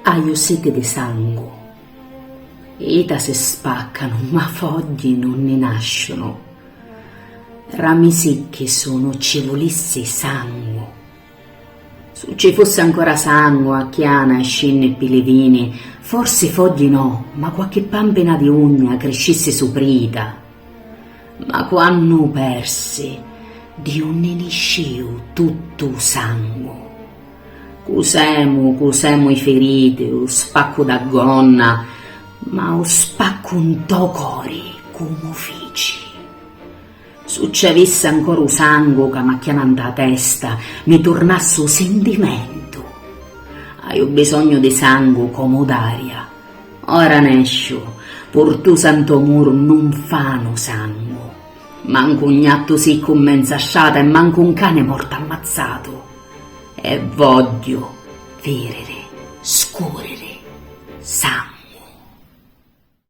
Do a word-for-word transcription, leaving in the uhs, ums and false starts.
Haiu siti di sangu. Ita si spaccanu, ma fogghi nun ni nasciunu. Rami sicchi sunu, ci vulissi sangu. Su ci fussi ancora sangu a chiana e scinni ppi li vini, forsi fogghi no, ma quacchi pampina di ugna criscissi suprita. Ma quannu u persi, di unni nisciu tuttu u sangu? Cusemu, cusemu i firiti, u spaccu dâ gonna, ma u spaccu ntô cori, comu fici? Su ci avissi ancora u sangu ca m'acchiana ntâ testa, mi turnassi u sintimentu. Haiu bisognu di sangu comu d'aria. Ora nesciu, purtusa ntô muru nun fanu sangu. Mancu un gnattu siccu 'n menza strata e mancu un cani mortu ammazzatu. E vogghiu viriri, scuriri sangu.